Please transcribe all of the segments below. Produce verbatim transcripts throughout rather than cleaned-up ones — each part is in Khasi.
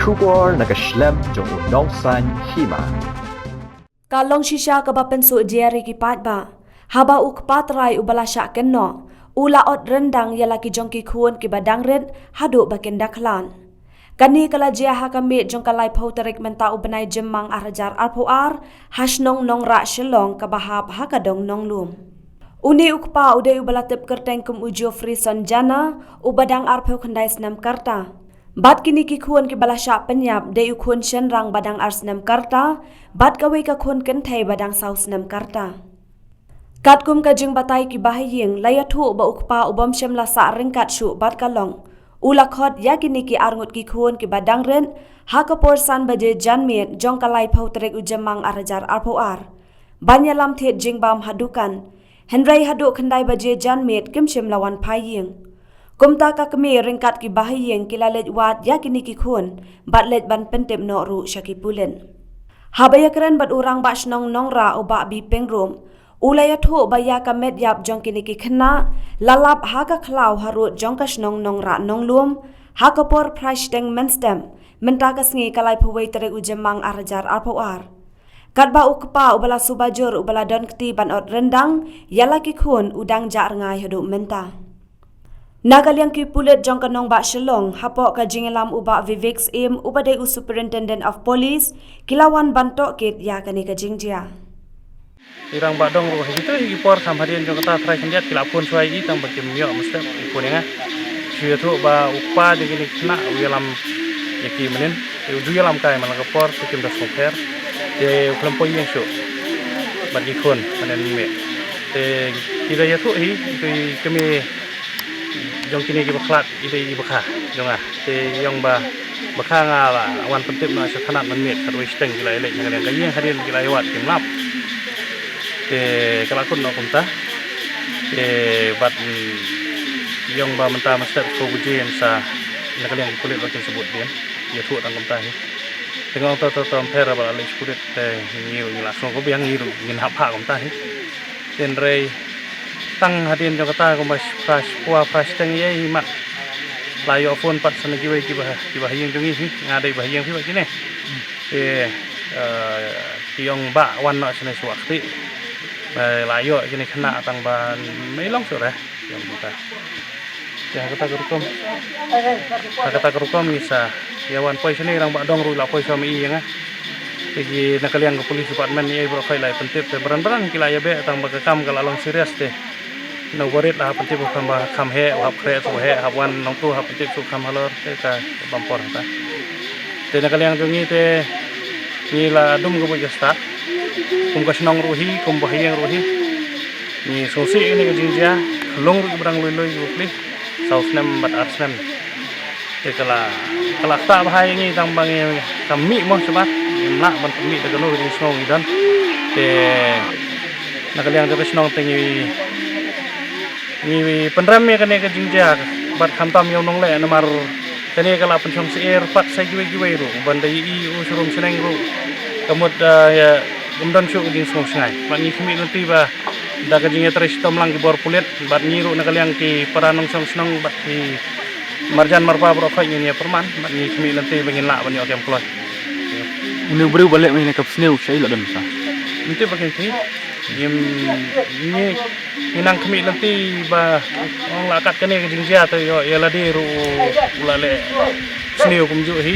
Khubor na ka shlem jong u nongsan hima. Ka long shisha kaba pynsuh jer ïa ki paidbah haba u kpa trai uba la shah kynnoh u la ot ryndang ïa la ki jong ki khun kiba dang rit haduh ba kin da khlad. Kane ka la jia ha ka miet jong ka laiphew tarik mynta u bnai Jymmang ar hajar arphew ar ha shnong Nongrah Shillong kaba hap ha ka dong Nonglum. Une u kpa u dei uba la tip kyrteng kum u Geoffrey Sonjana uba dang arphew khyndai snem ka rta. Bad kine ki khun kiba la shah pynïap dei u khun shynrang ba dang ar snem ka rta bad kawei ka khun kynthei ba dang saw snem ka rta. Katkum ka jingbatai ki bahaïing la ïathuh ba u kpa u bym shym la sah ryngkat shuh bad ka long u la khot ïa kine ki arngut ki khun kiba dang rit ha ka por san baje janmiet jong ka laiphew tarik u Jymmang ar hajar arphew ar ban ïalam thied jingbam ha dukan. Hynrei haduh khyndai baje janmiet kim shym la wan phai ïing. Kumta ka kmie ryngkat ki bahaïing ki la leit wad ïa kine ki khun bad leit ban pyntip noh ruh sha ki pulit. Haba ïakren bad u rangbah shnong Nongrah u Bah Bipeng Rum u la ïathuh ba ïa ka met ïap jong kine ki khynnah la lap ha ka khlaw harud jong ka shnong Nongrah Nonglum ha ka por phra shiteng mynstep mynta ka sngi ka laiphew wei tarik u Jymmang ar hajar arphew ar. Katba u kpa uba la suba jur uba la don kti ban ot ryndang ïa la ki khun u dang jah rngai haduh mynta. Na ka liang ki pulit jong ka nongbah Shillong hapoh ka jingïalam u Bah Vivek Syiem uba dei u Superintendent of Police ki la wan ban tohkit ïa kane ka jingjia. I rangbah dong ruh ha kito hi ki por kham hadien jong kata trai khyndiat ki la phone shuwa ïa i tang ba kim ïoh mynstep i phone ïa nga. Shu ïathuh ba u kpa jong kine ki khynnah u ïalam ïa ki mynnin. Te u ju ïalam kai man la ka por te kim da sngewpher. Te u khlem poi ïing shuh bad ki khun mynnin mynmiet. Te ki da ïathuh hi, i kmie jong kine kiba khlad i dei i bakha jong nga. Te ïong ba bakha nga la wan pyntip noh sha thanat mynmiet, khatwei shiteng ki la ïaleit na ka liang ka ïing hadien ki la ïawad kim lap. Te ka la kut noh kumta. Te bad, mm, ïong ba mynta mynstep ko bujin sa na ka liang ki pulit ba kin sabut dien. Ïathuh tang kumta hi. Te nga ong to to to ym pher ba la leit sha pulit te ngi ruh ngi la sngew ko biang ngi ruh ngin hap phah kumta hi. Hynrei tang hadien jong kata kumba phra shiphew phra shiteng ïa hi mat. La ïoh phone pat sa na kiwei kiba, kiba ha ïing jong ngi hi. Nga dei ba ha ïing phi ba kine. Te, eh, ki ong ba wan noh shane shuwa kti. Eh, la ïoh kine khynnah tang ba mei long shuh re. Ki ong kumta. Te ha kata ka rukom. Ha kata ka rukom ngi sa ïa wan poi shane, rangbah dong ruh la poi shuwa ma i ïa nga. Te ki na ka liang ka police department i ei baroh khoit la ïa pyntip te bran bran ki la ïa beh tang ba ka kam ka la long serious te. Na u barit la hap pyntip u kham ba kham heh, u hap khreh shu heh, hap wan nangtu hap pyntip shu kham halor te ka bam por hangta. Te na ka liang jong ngi te ngi la dum ka buit ka stad. Kum ka shnong ruh hi, kum ba ha ïing ruh hi. Ngi sngewsih ïa kane ka jingjia, long ruh ba dang lui lui ki bapli. Saw snem bad ar snem. Te ka la, ka la ktah bha ïa ngi tang ba ngi kam mih mo shabar. Ngim lah ban pynmih da kano ka jingsngew ngi don. Te na ka liang jong ka shnong te ngi, ngi pynrem ïa kane ka jingjia bad khamtam ïa u nongleh namar kane ka la pynshong syier pat sa kiwei kiwei ruh ban da ïohi u sharum shaneng ruh. Ka mut, ah, ïa, um don shuh ka jingsngew shngai. Bad ngi khmih lynti ba da ka jingïatrei shitom lang ki bor pulit bad ngi ruh na ka liang ki para nongshong shnong bad ki marjan marpa baroh khoit ngin ïa pyrman bad ngi khmih lynti ba ngin lah ban ïoh kem kloi. Une u briew ba leh mane ka sniew shaei la don sa? Ym tip ba kin tip. Ngim, ngi, ngi nang khmih lynti ba ong la kat kane ka jingjia te ïoh ïa lade ruh u la leh sniew kumjuh hi.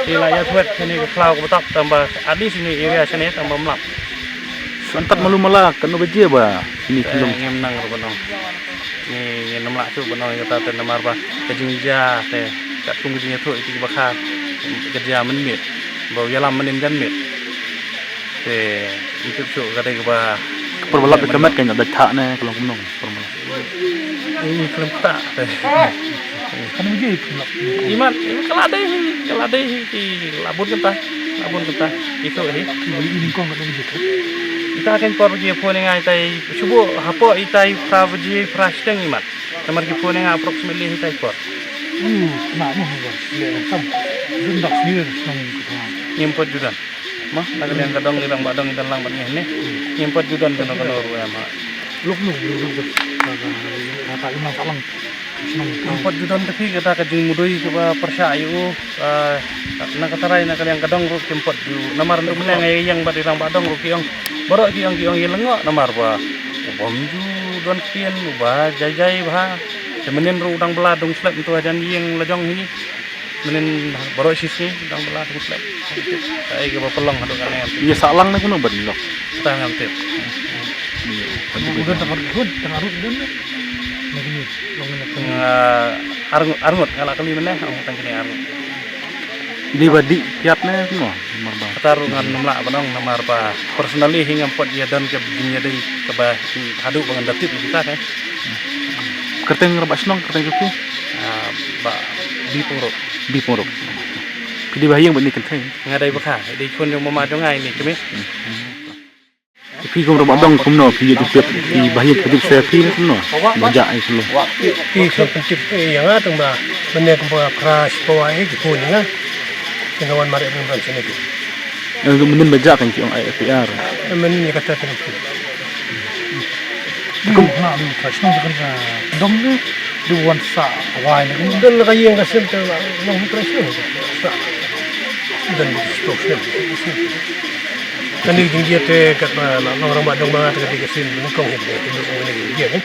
Te la ïa thwet kane ka khlaw kaba tap tang ba at least ine area shane tang ba mlap. Shu antat malu mala katno baje ba kine ki long? Ngim nang ruh ban ong. Ngi, ngim lah shuh ban ong ïa kata te namar ba ka jingjia te katkum ka jingïathuh ïa ki bakha ka jia mynmiet ba u ïalam mynnin janmiet. Te ym tip shuh ka dei kaba ka por ba lap ïa ka met ka ngi da thah ne ka long kumno ka por ba lap. Ngi khlem ktah te. Kan ym ji phi lap. Imat, imat ka la dei hi, ka la dei hi ki la bun kynta, la bun kynta. Ito hi. Ki bali i nyngkong katno baje te? Ita kan por baje phone ïa nga ita i shu buh hapoh ita i phra baje phra shiteng imat. Namar ki phone ïa nga approximately ita i por. Yu, na no ha ba le kam. Jun dak sni shnong ka. Ngim pat ju don. Mo, na ka liang ka dong ngi rangbah dong ngi don lang bad ngi hangne. Ngim pat ju don kano kano ruh em ha. Lok lok lok lok. Ka ka ka ka imam ka lang. Shnong. Ngim pat ju don te phi kata ka jingmudui kaba pyrshah ïa u, ah, Na ka tharai na ka liang ka dong ruh kim pat ju namar ndu mneng ai yang bad i rangbah dong ruh ki ong. Baroh ki ong ki ong ïa lyngngoh namar ba u bym ju don ktien u ba jai jai bha. Te mynnin ruh u dang bla dung slep ntu hajan ïing la jong hi. Mynnin baroh shisngi u dang bla dung slep. Ai ka ba pynlong haduh kane. Ïa sah lang na kuno ban lok. Ta ngam tip. Ïa. Udah tengah rut, udah tengah rut, udah. Nah, gini, long na. Nga arngut arngut nga la kali mynne ong tang kine arngut. Dei ba dih kiad ne kumno namar ba. Kata ruh ngan nym lah ban ong namar ba personally hi ngam pat ïa don ka jingïadei kaba haduh ba ngan da tip ïa kita ka. Kyrteng Rangbah Shnong, kyrteng jong phi? Ah, Bah Bi Pyngrope. Bi Pyngrope. Phi dei ba ha ïing bad ine kynthei? Nga dei ba kha, dei khun jong mama jong nga ine kmie. Phi kum Rangbah Dong kumno phi ïoh tip, phi ba ïoh tip sa phi ne kumno? Ba jah ai kumno? Phi sngewthuh tip ïa nga tang ba mynne kumba phra shiphew ai ki phone ïa nga. Tang ka wan mareh ban ban sini phi. Ïa mynnin ba jah kan ki ong ai F I R. Mynnin ïa kata tang phi. Kum na ni ka shnong ka dong ne. Di wan sa wai ne. Don la ka ïing ka sem te la long hi press ne. Sa. Don di stok sem. Kane ka jingïa te katba la long Rangbah Dong ba nga te ka dei ka sem ne kong hi ne. Kane ka jingïa ne.